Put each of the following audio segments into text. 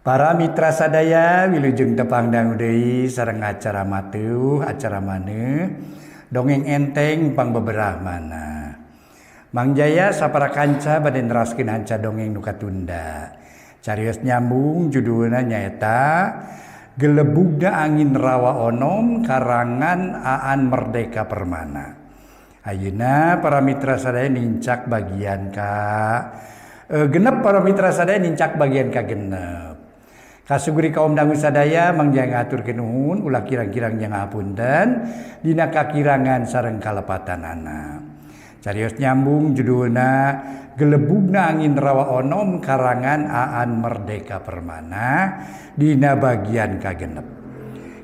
Para mitra sadaya wilujeng tepang dangu deui sareng acara mateuh acara maneuh dongeng enteng pangbeberah mana. Mang Jaya sapara kanca bade neraskeun hanca dongeng nu katunda. Carios nyambung judulna nyaeta Gelebugna Angin Rawa Onom karangan Aan Merdeka Permana. Ayeuna para mitra sadaya nincak bagian ka genep para mitra sadaya nincak bagian ka genep. Kasuguri kaum dangu sadaya Mang Jaya ngaturkeun nuhun ulah kirang-kirang jang hapunten dina kakirangan sareng kalepatanana. Carios nyambung judulna Gelebugna Angin Rawa Onom karangan Aan Merdeka Permana dina bagian kagenep.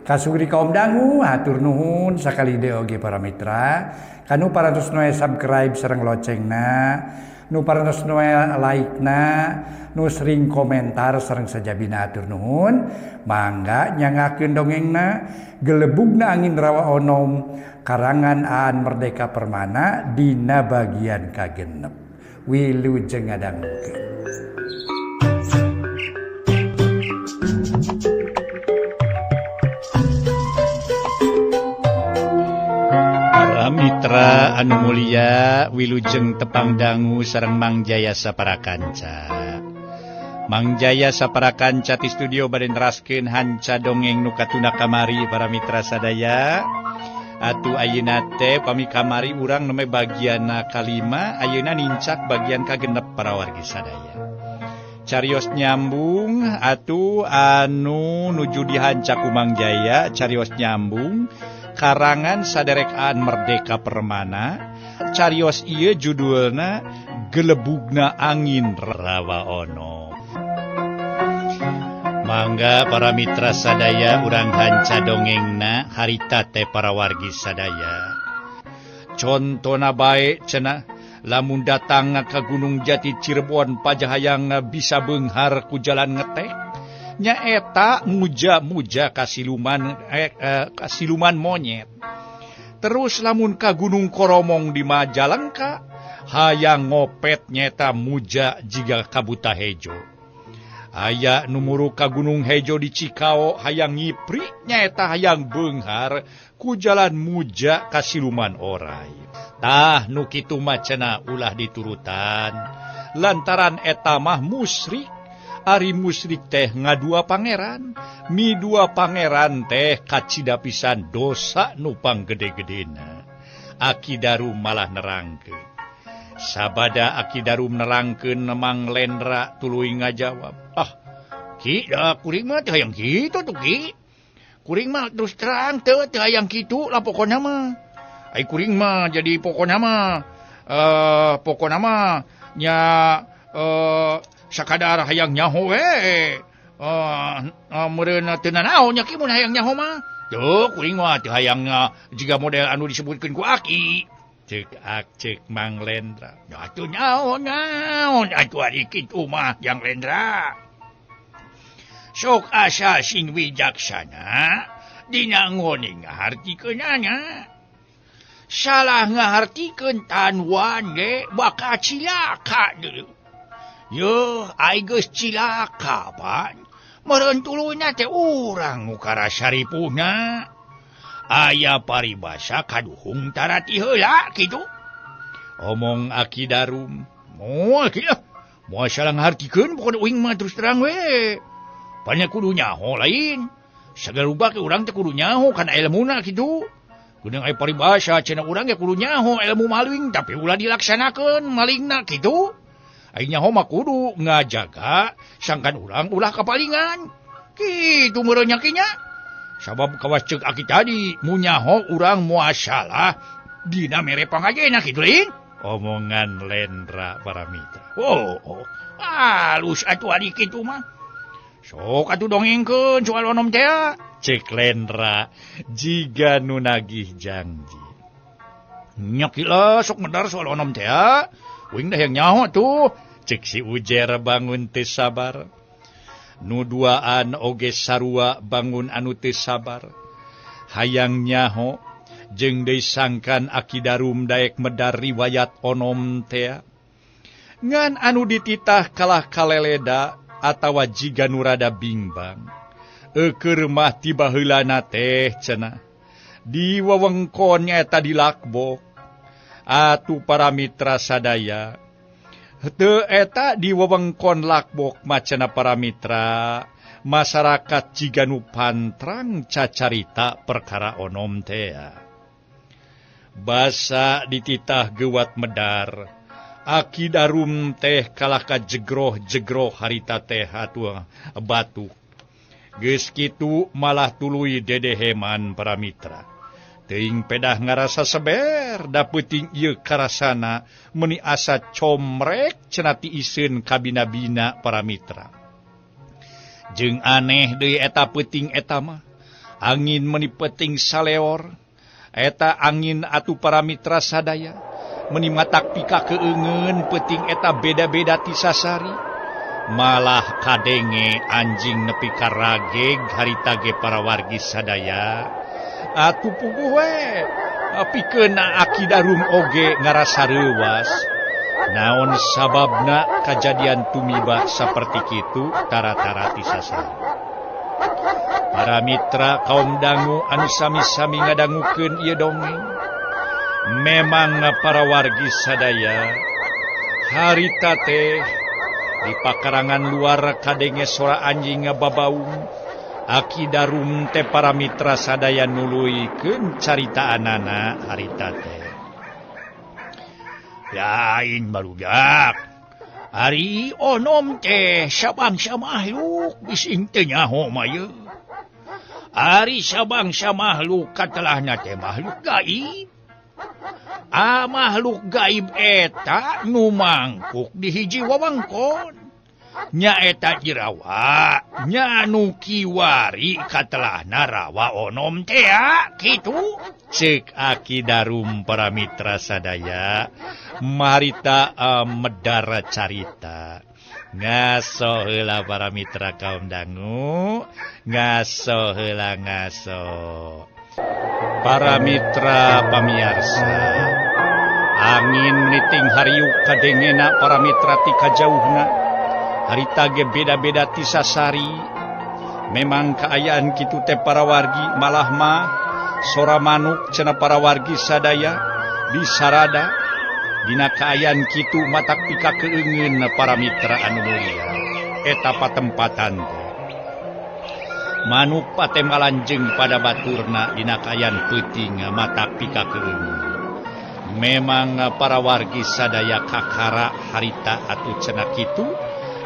Kasuguri kaum dangu hatur nuhun sakali deui oge para mitra kanu parantos noe subscribe sareng locengna, nu parantos noe like-na, nu sering komentar sareng sajabina hatur nuhun. Mangga nyangakeun dongengna Gelebugna Angin Rawa Onom karangan Aan Merdeka Permana dina bagian kagenep. Wilujeng ngadangukeun. Mitra anu mulia wilujeng tepang dangu sareng Mang Jaya sapara kanca. Mang Jaya sapara kanca ti studio bade neraskeun hanca dongeng nu katunda kamari para mitra sadaya. Atuh ayeuna teh pami kamari urang nembe bagianna kalima, ayeuna nincak bagian kagenep para wargi sadaya. Carios nyambung atuh anu nuju dihanca ku Mang Jaya, carios nyambung karangan saderek Aan Merdeka Permana. Carios ieu judulna Gelebugna Angin Rawa Onom. Mangga para mitra sadaya urang hanca dongengna harita teh para wargi sadaya. Contona bae cenah lamun datang ka Gunung Jati Cirebon pajahayang bisa beunghar ku jalan ngetek. Nyaeta muja-muja kasiluman kasiluman monyet. Terus lamun ka Gunung Koromong di Majalengka hayang ngopet nyeta muja jiga kabuta hejo. Aya numuru ka Gunung Hejo di Cikao hayang ngipri nyaeta hayang beunghar ku jalan muja kasiluman orai. Tah nu kitu mah cenah ulah diturutan lantaran eta mah musyrik. Ari musyrik teh ngadua pangeran, midua pangeran teh kacida pisan dosa nu panggede-gedena. Aki Darum malah nerangkeun. Sabada Aki Darum nerangkeun Mang Lendra tuluy ngajawab, "Ah, Ki, da kuring mah teu hayang kitu tuh Ki. Kuring mah terus terang teu hayang kitu lah pokona mah. Ai kuring mah jadi pokona mah pokona mah nya sakadar hayang nyaho we. Meureun teu nanaon nya Ki mun hayang nyaho mah. Tuh kuring mah teu hayang jiga model anu disebutkeun ku Aki." Cek ak cek Mang Lendra. Ya atuh naon atuh ari kitu mah Jang Lendra. Sok asa sing wijaksana dina ngoni ngahartikeunana. Salah ngahartikeun tanwan ge bakal cilaka deui. Yuh, ai geus cilaka pan. Meureun tuluyna teh urang nu karasa ripuhna. Aya paribasa kaduhung tarati heula kitu. Omong Aki Darum. Moal kieu. Moal salah ngahartikeun pokona uing mah terus terang we. Panya kudu nyaho lain. Sagala rupa ke urang teh kudu nyaho kana elmuna kitu. Kudu aya paribasa cenah urang ge kudu nyaho ilmu maling tapi ulah dilaksanakeun malingna kitu. Ai nyaho mah kudu ngajaga sangkan urang ulah kapalingan. Kitu meureun nya Ki nya. Sabab kawas ceuk Aki tadi mun nyaho urang moal salah dina mere pangajena kitu lain. Omongan Lendra para mitra. Oh, halus atuh ari kitu mah. Sok atuh dongengkeun soal onom teh. Cek Lendra jiga nu nagih janji. Nya Ki lah sok medar soal onom teh. Uing dah yang nyaho tuh. Cek si Ujer bangun teu sabar. Nu duaan oge sarua bangun anu teu sabar. Hayang nyaho jeung deui sangkan Aki Darum daek medar riwayat onom tea. Ngan anu dititah kalah kaleleda Atawa jiga nu rada bingbang. Eukeur mah ti baheulana teh cenah di wewengkon nyaeta di Lakbok. Atuh para mitra sadaya teu eta di wewengkon Lakbok mah cenah para mitra masyarakat jiga nu pantrang cacarita perkara onom teh. Basa dititah gewat medar Aki Darum teh kalah ka jegroh-jegroh harita teh atuh batuk. Geus kitu malah tuluy dedeheman para mitra. Teuing pedah ngarasa seber da peuting ieu karasana meuni asa comrek cenah ti iseun kabina-bina para mitra. Jeung aneh deui eta peuting eta mah. Angin meuni peuting saleor. Eta angin atuh para mitra sadaya. Meni matak pika keungeun peuting eta beda-beda ti sasari. Malah kadenge anjing nepi ka rageg harita ge para wargi sadaya. Atuh puguh we pikeun Aki Darum oge ngarasa reuwas. Naon sababna kajadian tumiba saperti kitu tara-tara ti sasari. Para mitra kaum dangu anu sami-sami ngadangukeun ieu dongeng. Memang para wargi sadaya harita teh di pakarangan luar kadenge sora anjing ngababaung. Aki Darum teh para mitra sadaya nuluykeun caritaanana harita teh. Lain barudak ari onom teh sabangsa makhluk bising teu nyaho mah ieu. Ari sabangsa makhluk katelahna teh makhluk gaib. Ah makhluk gaib eta nu mangkuk di hiji wewengkon. Nyaeta jirawa nya nu kiwari katelahna rawa onom teh kitu. Ceuk Aki Darum para mitra sadaya marita medar carita. Ngaso heula para mitra kaum dangu, ngaso heula ngaso. Para mitra pamiarsa, angin niting hariuk kadengena para mitra ti kajauhna. Harita ge beda-beda ti sasari. Memang kaayaan kitu teh para wargi malah mah sora manuk cenah para wargi sadaya disarada. Dina kaayaan kitu matak pika keungeun para mitra anu mulia. Eta patempatan teh. Manuk pate malanjeng pada baturna dina kaayaan peuting matak pika keungeun. Memang para wargi sadaya kakara harita atuh cenah kitu,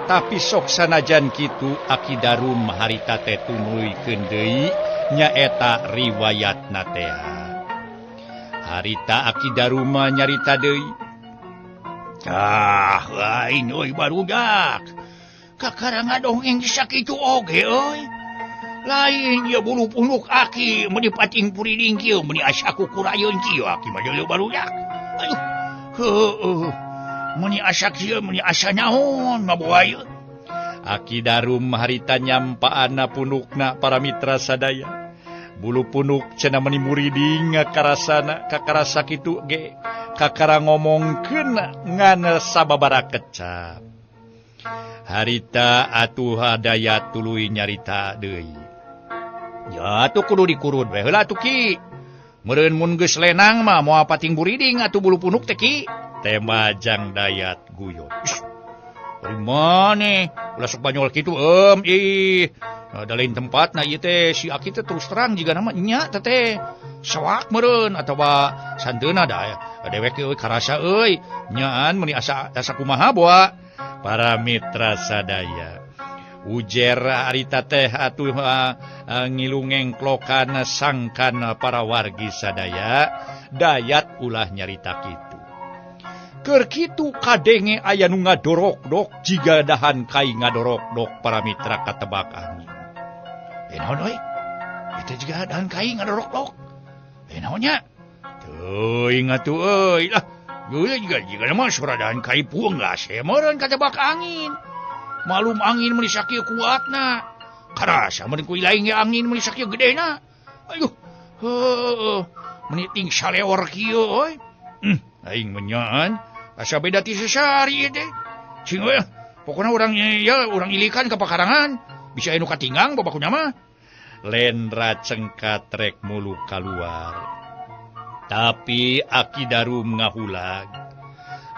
tapi sok sanajan kitu Aki Darum harita teh tumuluykeun deui nyaeta riwayatna teh. Harita Aki Darum nyarita deui. Ah, lain euy barudak. Kakara ngadongeng sakitu oge euy. Lain ieu bulu punuk aki meuni pating puriding kieu meuni asa kukurayeun kieu aki mah deuleu barudak. Aduh. Heueuh. Meuni asa kieu meuni asa naon maboa ieu. Aki Darum harita nyampaanna punukna para mitra sadaya. Bulu punuk cenah meuni muriding karasana kakarasa kitu ge kakara ngomongkeun ngan sababaraha kecap. Harita atuh hadaya tuluy nyarita deui. Ya atuh kudu dikurud we heula atuh ki. Meureun mun geus lenang mah moal pating buriding atuh bulu punuk teh ki. Tema Jang Dayat guyon. Ari maneh ulah sok banyol kitu ih. Da lain tempatna ieu teh si Aki teh terus terang jiga nama nya teh teh. Soak meureun atawa santeuna da dewek euy karasa euy. Nyaan meuni asa asa kumaha boa. Para mitra sadaya. Ujer harita teh atuh ngilu ngengklokan sangkan para wargi sadaya Dayat ulah nyarita kitu. Keur kitu kadenge aya nu ngadorok-dok jiga dahan kai ngadorok-dok para mitra katebak angin. Naon euy? Eta jiga dahan kai ngadorok-dok. Naon nya? Teuing atuh euy lah. Geus jiga mah sora dahan kai pueung lah meureun katebak angin. Malum angin meuni sakieu kuatna. Karasa meureun ku lain ge angin meuni sakieu gedena. Aduh. Heueuh. Meuni ting saleor kieu euy. Aing menyaan asa beda ti sesari ieu teh. Cing euy. Pokona urang ya urang ilikan ka pakarangan. Bisa anu katinggang babakunya mah. Lendra cengkat rek mulu kaluar. Tapi Aki Darum ngahulag.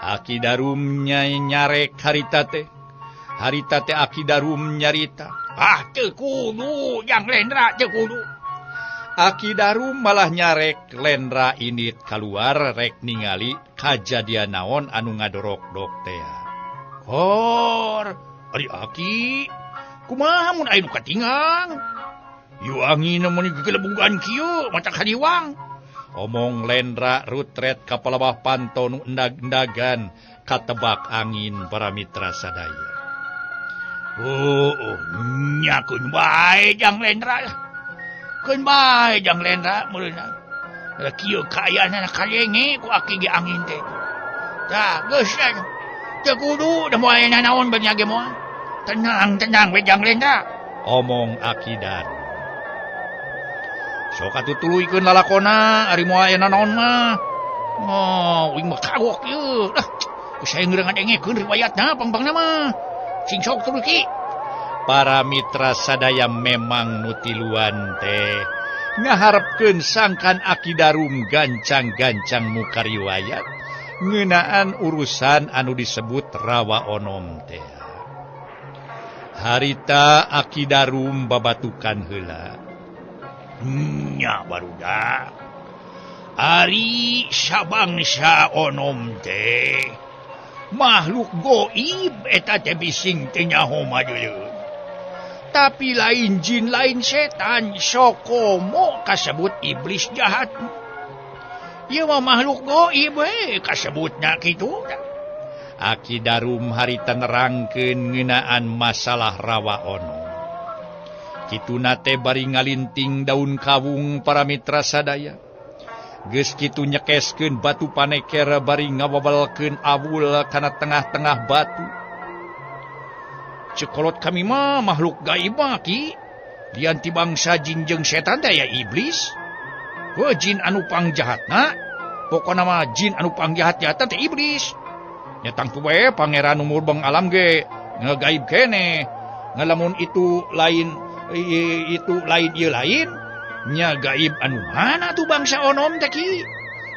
Aki Darum nyarek harita teh. Harita teh Aki Darum nyarita. Ah teu kudu Jang Lendra teu kudu. Aki Darum malah nyarek Lendra init kaluar rek ningali kajadian naon anu ngadorok-dok teh. Hor, ari Aki, kumaha mun aya nu katinggang? Ieu angin mun gegelebugan kieu mata kadiwang. Omong Lendra rutret ka palebah panto nu endag-endagan katebak angin para mitra sadaya. Oh, nya keun bae Jang Lendra. Keun bae Jang Lendra meureunna. Kieu kaayaanna kalenge ku aki ge angin teh. Tah, geus teu kudu da moal aya nanaon beunya ge moal. Tenang, tenang we Jang Lendra. Omong Aki Darum. Sok atuh tuluykeun lalakona ari moal aya nanaon mah. Oh, uing mah kagok ieu. Lah, geus aya ngadengkeun riwayatna pang-pangna mah. Sing sok tuluy ki. Para mitra sadaya memang nu tiluan teh ngaharepkeun sangkan Aki Darum gancang-gancang muka riwayat ngeunaan urusan anu disebut Rawa Onom teh. Harita Aki Darum babatukan heula. Nya barudak. Ari sabangsa onom teh makhluk goib eta teh bising teu nyaho madeuleu. Tapi lain jin lain setan sokomo kasebut iblis jahat. Ieu mah makhluk goib we kasebutna kitu. Aki Darum harita nerangkeun ngeunaan masalah Rawa Onom. Kituna teh bari ngalinting daun kawung para mitra sadaya. Geus kitu nyekeskeun batu paneker bari ngawawelkeun awul kana tengah-tengah batu. Cekolot kami mah makhluk gaib mah ki. Lian ti bangsa jin jeung setan teh aya iblis. Heuh jin anu pangjahatna, pokona mah jin anu pangjahat-jahatna teh iblis. Nya tangtu we pangeran nu murbeng alam ge ngagaib keneh. Ngalamun itu lain itu lain ieu lain nya gaib anu mana tuh bangsa onom teh ki.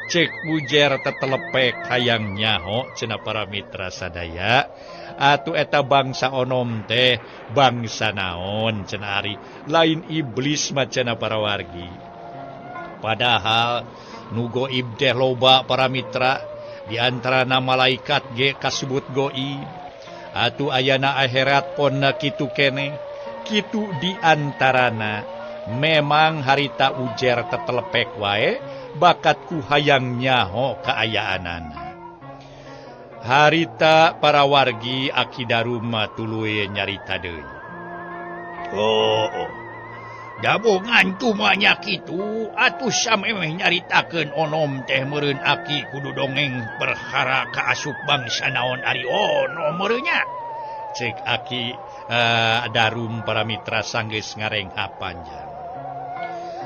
Cek ujer tetelepek hayang nyaho cenah para mitra sadaya. Atuh eta bangsa onom teh bangsa naon cenah ari lain iblis mah cenah para wargi. Padahal nu goib teh loba para mitra, di antarana malaikat ge kasebut goib. Atuh ayana akhirat ponna kitu keneh. Kitu diantarana memang harita ujer tetelepek wae bakat ku hayang nyaho kaayaanana. Harita para wargi Aki Darum mah tuluy nyarita deui. Oh, dabongan tumanya kitu atuh samemeh nyaritakeun onom teh meureun aki kudu dongeng perkara kaasup bangsa naon ari onom meureunnya. Cek Aki Darum para mitra sanggeus ngarengha panjang.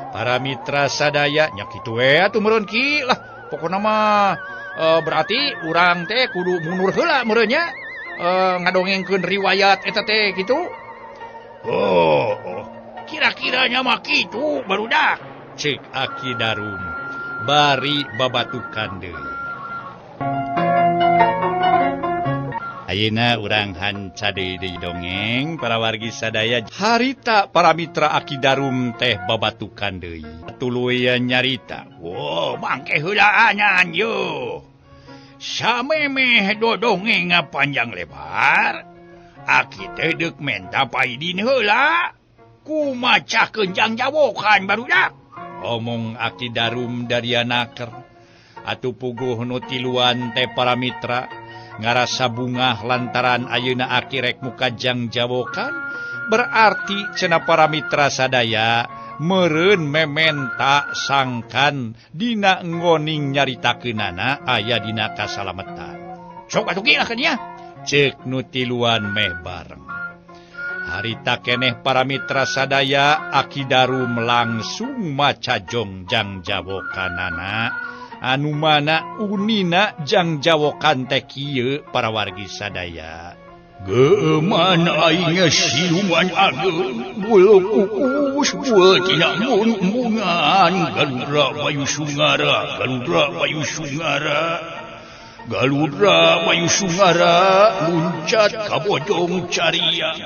Para mitra sadaya nya kitu we atuh meureun ki lah pokona mah berarti urang teh kudu mundur heula meureun nya ngadongengkeun riwayat eta teh kitu. Oh, kira-kiranya mah kitu barudak. Cek Aki Darum bari babatukan deui. Ayeuna urang hanca deui deui dongeng para wargi sadaya. Harita para mitra Aki Darum teh babatukan deui. Tuluy nyarita. Wow, mangke heulaanan yo. Samemeh dodongeng panjang lebar. Aki teh deuk menta paidin heula. Kumacakeun jang jawokan barudak. Omong Aki Darum dari anaker. Atuh puguh nu tiluan teh para mitra ngarasa bungah lantaran ayeuna aki rek muka jang jawokan. Berarti cenah para mitra sadaya meureun mementa sangkan dina nggoning nyaritakeunana aya dina kasalametan. Sok atuh ki lah ka dinya. Ceuk nu tiluan meh bareng. Harita keneh para mitra sadaya Aki Darum langsung maca jongjang jawokanana anu mana unina jang jawokan teh kieu para wargi sadaya. Geman aing siluman ageung bulu kukus bueut tina embung-embungan Galudra Bayu Sungara Galudra Bayu Sungara Galudra Bayu Sungara luncat ka bojong caria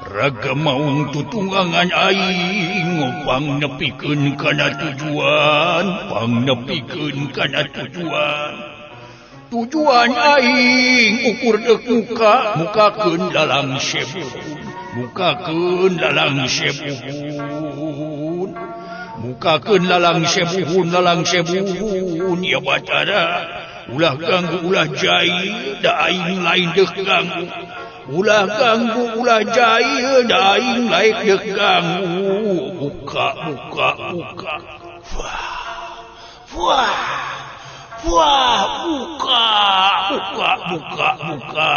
raga maung tutunggangan aing ngopang nepikeun kana tujuan pang nepikeun kana tujuan tujuan aing ukur deuk muka mukakeun dalang sebuhun mukakeun dalang sebuhun mukakeun lalang sebuhun lalang sebuhun ya Batara ulah ganggu ulah jai da aing lain deuk ganggu ulah ganggu ulah jai da aing lain deuk ganggu buka buka buka wah wah wah buka buka buka buka.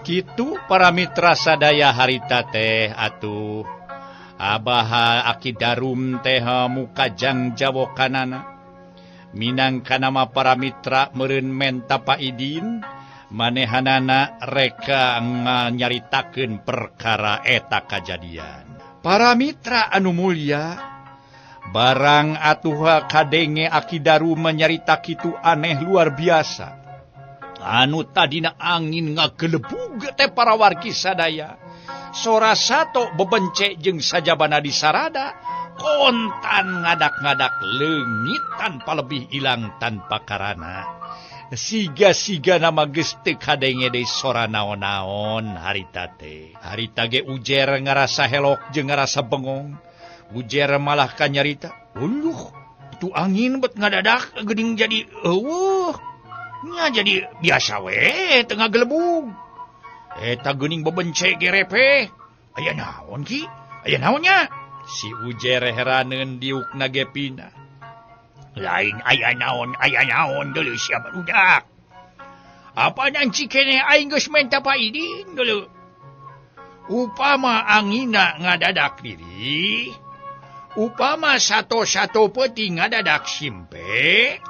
Kitu para mitra sadaya harita teh atuh Abah Aki Darum teh mukajang jawokanana minangka nama para mitra meureun menta paidin manehanana reka nyaritakeun perkara eta kajadian. Para mitra anu mulia barang atuh kadenge Aki Darum nyarita kitu aneh luar biasa. Anu tadina angin ngagelebug teh para wargi sadaya. Sora sato bebencek jeung sajabana disarada kontan ngadak-ngadak leungit tanpa lebih ilang tanpa karana. Siga-siga nama geus teu kadenge deui sora naon-naon harita teh. Harita ge Ujer ngarasa helok jeung ngarasa bengong. Ujer malah kanyarita, "Uluh, itu angin bet ngadadak geuning jadi eueuh. Nya jadi biasa we teu ngagelebug. Eta geuning bebence gerepe. Aya naon ki? Aya naon nya?" Si Ujer heraneun diukna ge pina. Lain aya naon deuleu sia barudak. Apa nanci keneh aing geus menta paidin deuleu. Upama angina ngadadak diri, upama sato-sato peuting ngadadak simpe,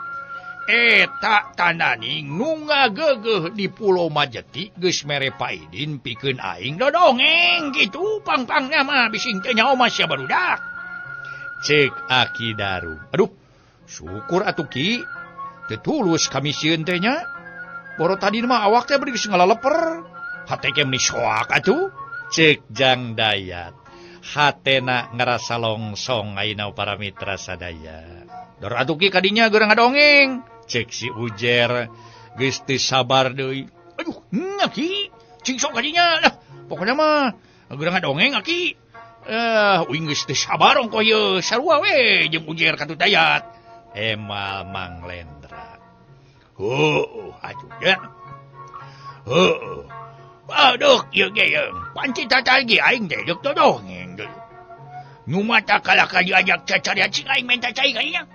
eta tananing nu ngagegeuh di Pulau Majeti geus mere paidin pikeun aing dodongeng kitu pang-pangna mah bising teu nyaho mah sia barudak. Ceuk Aki Darum. Aduh, syukur atuh Ki. Teu tulus kami sieun teh nya. Boro tadi mah awak teh bari geus ngalaleper. Hate ge meuni soak atuh. Ceuk Jang Dayat. Hatena ngarasa longsong ayeuna para mitra sadaya. Dor atuh Ki kadinya geurang ngadongeng. Ceuk si Ujer geus teu sabar deui. Aduh, nya Ki, cing sok kadinya lah. Pokona mah geurang ngadongeng Aki. Uing geus teu sabar ongkoh ieu sarua we jeung Ujer ka Dayat. Emal Mang Lendra. Heuh, atuh nya. Heuh. Aduh, ieu ge yeung. Panci tatal ge aing teh deuk dodongeng deui. Nu mata kalah ka diajak cacarian cing aing menta cai kadinya.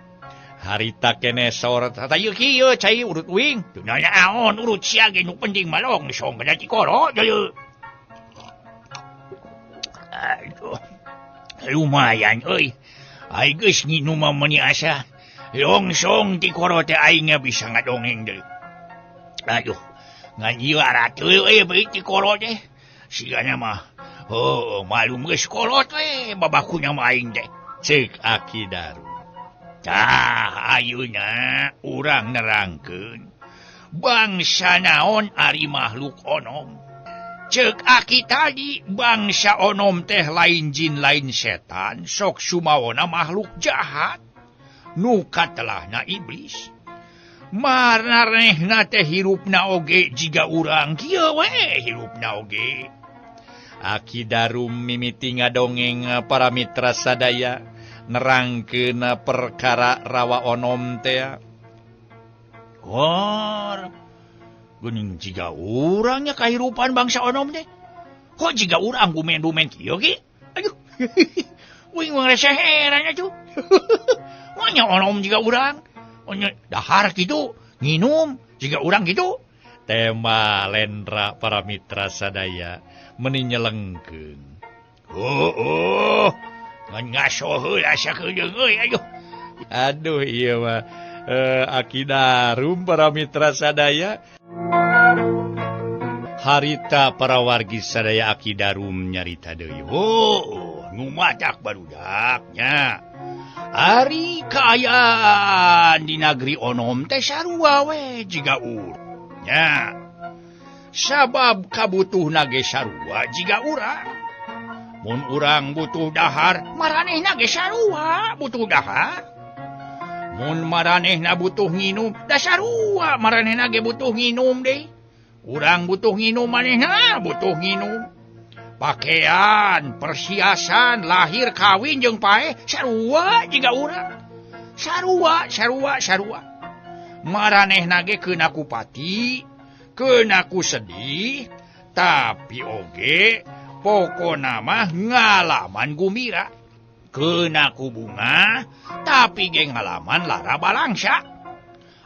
Harita keneh saur tata ieu ki ieu cai urut uing. Teu naon urut sia ge nu penting mah longsong kana tikoro deui. Aduh. Lumayan euy. Aing geus nginum mah meuni asa. Longsong tikoro teh aing bisa ngadongeng deui. Aduh. Ngan ieu arateul euy beuki tikoro teh. Sigana mah heuh malum geus kolot we babakuna mah aing teh. Ceuk Aki Darum. Tah ayeuna urang nerangkeun bangsa naon ari makhluk onom. Ceuk Aki tadi bangsa onom teh lain jin lain setan sok sumawona makhluk jahat nu katelahna iblis. Maranehna teh hirupna oge jiga urang kieu we hirupna oge. Aki Darum mimiti ngadongeng para mitra sadaya nerangkeun perkara rawa onom teh. Hor, geuning jiga urangnya kahirupan bangsa onom teh. Kok jiga urang gumen-gumen kieu ge? Aduh. Uing mah rasa heran atuh. Monya onom jiga urang. Onya dahar kitu, nginum jiga urang kitu. Tema Lendra para mitra sadaya meni nyelengkeun. Oh, ngan ngaso heula sakedeung euy aduh. Aduh ieu mah Aki Darum para mitra sadaya. Harita para wargi sadaya Aki Darum nyarita deui. Oh, nu matak barudaknya. Ari kaayaan di nagri onom teh sarua we jiga urang. Nya. Sabab kabutuhna ge sarua jiga urang. Mun urang butuh dahar, maranehna ge sarua butuh dahar. Mun maranehna butuh nginum, da sarua maranehna ge butuh nginum deui. Urang butuh nginum, manehna butuh nginum. Pakaian, perhiasan, lahir, kawin jeung paeh sarua jiga urang. Sarua, sarua, sarua. Maranehna ge keuna ku pati, keuna ku sedih, tapi oge pokona mah ngalaman gumira. Keuna ku bunga, tapi ge ngalaman lara balangsa.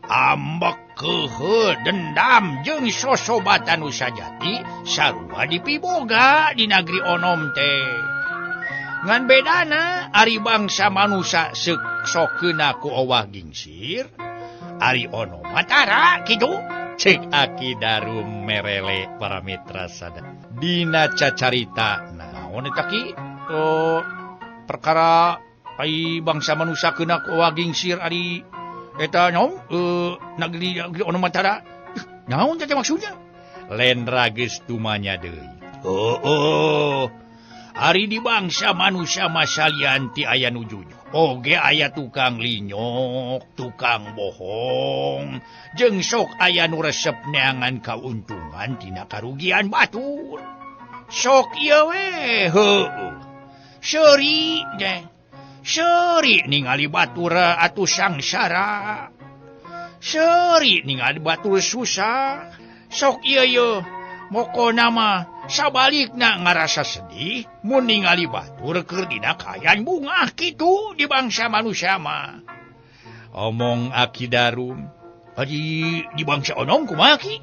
Ambek kehe dendam jeung sosobatan nu sajati sarua dipiboga di nagri onom teh. Ngan bedana ari bangsa manusia sok keuna ku owah gingsir, ari onom mah tara kitu. Cek Aki Darum merele para mitra sada. Dina cacarita naon eta ki? Oh, perkara ai bangsa manusia keuna ku owah gingsir ari eta naon nagri onom mah tara. Naon teh maksudnya? Lendra geus tumanya deui. Oh, oh. Ari di bangsa manusia masalian ti aya nu jujur. Oge aya tukang linyok, tukang bohong, jeung sok aya nu resep neangan kauntungan tina karugian batur. Sok ieu we heueuh. Seuri teh. Seuri ningali batur atuh sangsara. Seuri ningali batur susah. Sok ieu ye mokona mah sabalikna ngarasa sedih mun ningali batur keur dina kaayaan bungah kitu di bangsa manusia mah. Omong Aki Darum, ari di bangsa onom kumaha ki?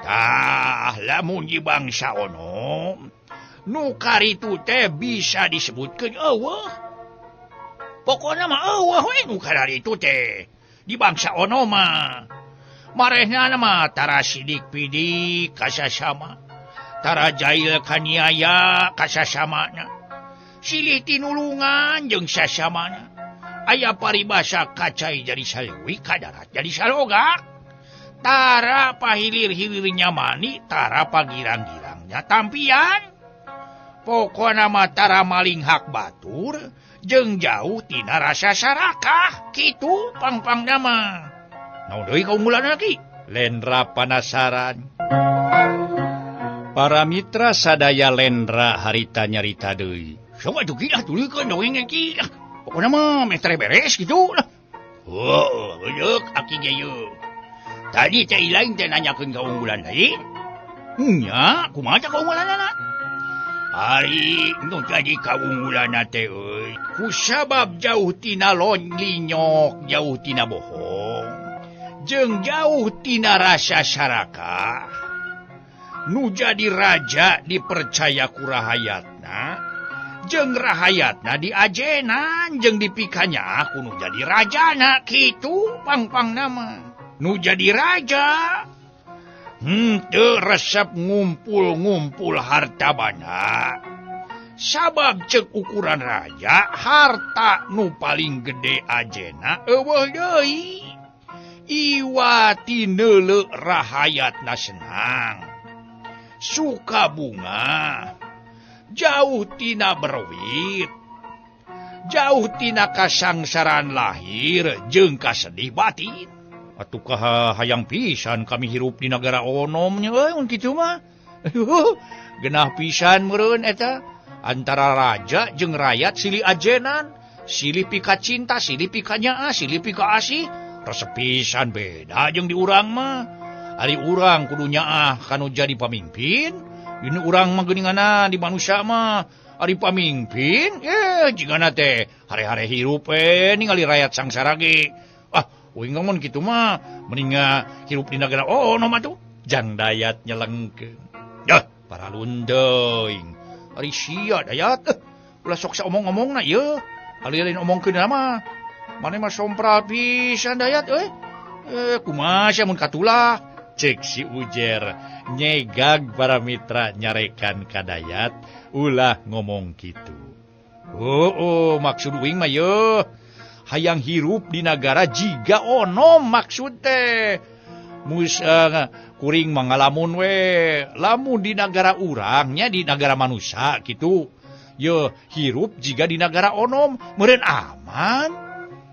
Tah, lamun di bangsa onom nu karitu teh bisa disebutkeun eueuh. Pokona mah eueuh we nu kararitu teh di bangsa onom mah. Marehna mah tara sidik pidik kasasama, tara jail kaniaya kasasamana, silih tinulungan jeung sasamana. Aya paribasa kacai jadi saleuwi kadarat jadi salogak. Tara pahilir-hilir nyamani, tara pagirang-girangnya tampian. Pokona mah tara maling hak batur jeung jauh tina rasa sarakah kitu pangpangna mah. Naon deui kaunggulanna ki? Lendra panasaran. Para mitra sadaya Lendra harita nyarita deui. Sok atuh ki ah tuluykeun dongeng ki. Pokona mah meh tere beres kitu lah. Oh, leuk aki ge yeuh. Tadi teh lain teh nanyakeun kaunggulan deui. Nya, kumaha teh kaunggulanna? Ari nu jadi kaunggulanna teh euy. Kusabab jauh tina linyok, jauh tina bohong, jeung jauh tina rasa sarakah. Nu jadi raja dipercaya ku rahayatna, jeung rahayatna diajenan jeung dipikanya ku nu jadi rajana kitu pangpangna mah. Nu jadi raja henteu resep ngumpul-ngumpul harta banda. Sabab cek ukuran raja harta nu paling gede ajena eueuh deui. Iwati neuleuh rahayatna senang, suka bunga, jauh tina berwit, jauh tina kasangsaraan lahir jeung kasedih batin. Atuh kaha hayang pisan kami hirup di nagara onom nya euy mun kitu mah. Genah pisan meureun eta antara raja jeung rakyat silih ajenan, silih pika cinta, silih pika nyaah, silih pika asih. Resep pisan beda jeung di urang mah. Ari urang kudu nyaah kanu jadi pamimpin, ini urang mah geuninganna di manusia mah. Ari pamimpin jigana teh hare-hare hirup ningali rakyat sangsara ge. Ah, uing mun kitu mah mending hirup di nagara ono mah tuh. Jang dayat nyelengkeun. Dah, para lundeuing. Ari sia dayat ulah sok saomong-omongna ieu. Ari lain omongkeun mah. Mane mah sompral pisan dayat euy. Kumaha sia mun katulah. Cek si Ujer nyegag para mitra nyarekan kadayat ulah ngomong kitu. Oh, maksud uing mah yeuh hayang hirup di nagara jiga onom maksud teh. Mus kuring mangalamun we lamun di nagara urangnya di nagara manusia gitu. Yeuh hirup jiga di nagara onom meureun aman.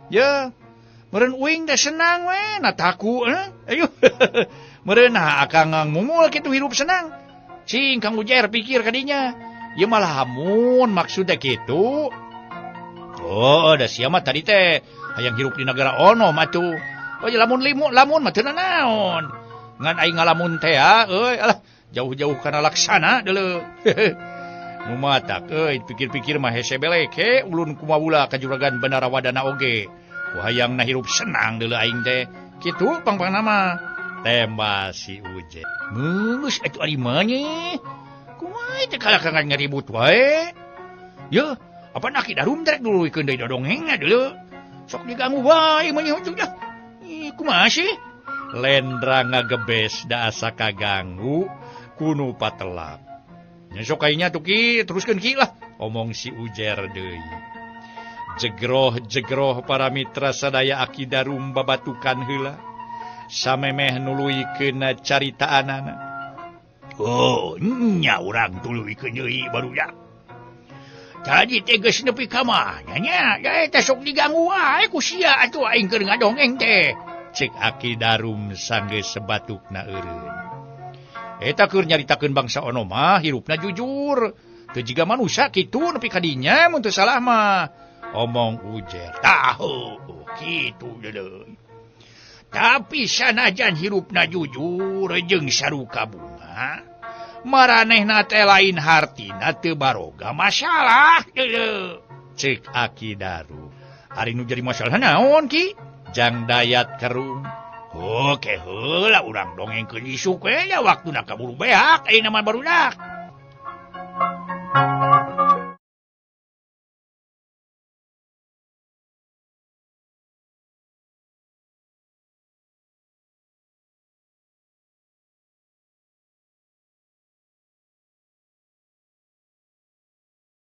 Yeuh meureun uing teh senang we na taku ayo. Meureun akang ngumul kitu hirup senang. Cing Kang Ujer pikir kadinya. Ieu mah lamun maksudnya kitu. Oh, da sia mah tadi teh hayang hirup di nagara onom atuh. Oh, lamun limu lamun mah teu nanaon. Ngan aing ngalamun teh euy alah jauh-jauh kana laksana deuleu. Nu matak euy pikir-pikir mah hese beleke ulun kumawula ka juragan Banarawadana oge. Ku hayangna hirup senang deuleu aing teh. Kitu pang-pangna mah. Tembak si Uje. Geus atuh ari mah kumaha teh kalakangan ngaribut wae. Yeuh, apa nak Darum trek dulu ikeun deui dodongeng deuleu. Sok diganggu wae mah nya dah. Ih, kumaha sih? Lendra ngagebes da asa kaganggu kunu patelak. Nya sok kayanya tuh ki teruskeun ki lah omong si Ujer deui. Jegroh-jegroh para mitra sadaya Aki Darum babatukan heula. Samemeh nuluykeun caritaanana. Oh, nya urang tuluykeun deui barudak. Tadi teh geus nepi ka mana nya? Da eta sok diganggu wae ku sia atuh aing keur ngadongeng teh. Cek Aki Darum sanggeus sebatukna eureun. Eta keur nyaritakeun bangsa ono mah hirupna jujur. Teu jiga manusia kitu nepi ka dinya mun teu salah mah. Omong Ujer. Tahu kitu deuleu. Tapi sanajan hirupna jujur jeung saruka bunga, maranehna teh lain hartina teu baroga masalah deuleu. Cek Aki Darum. Ari nu jadi masalah naon ki? Jang Dayat Kerung. Oke heula urang dongengkeun isuk we nya waktuna kaburu beak ayeuna mah barudak.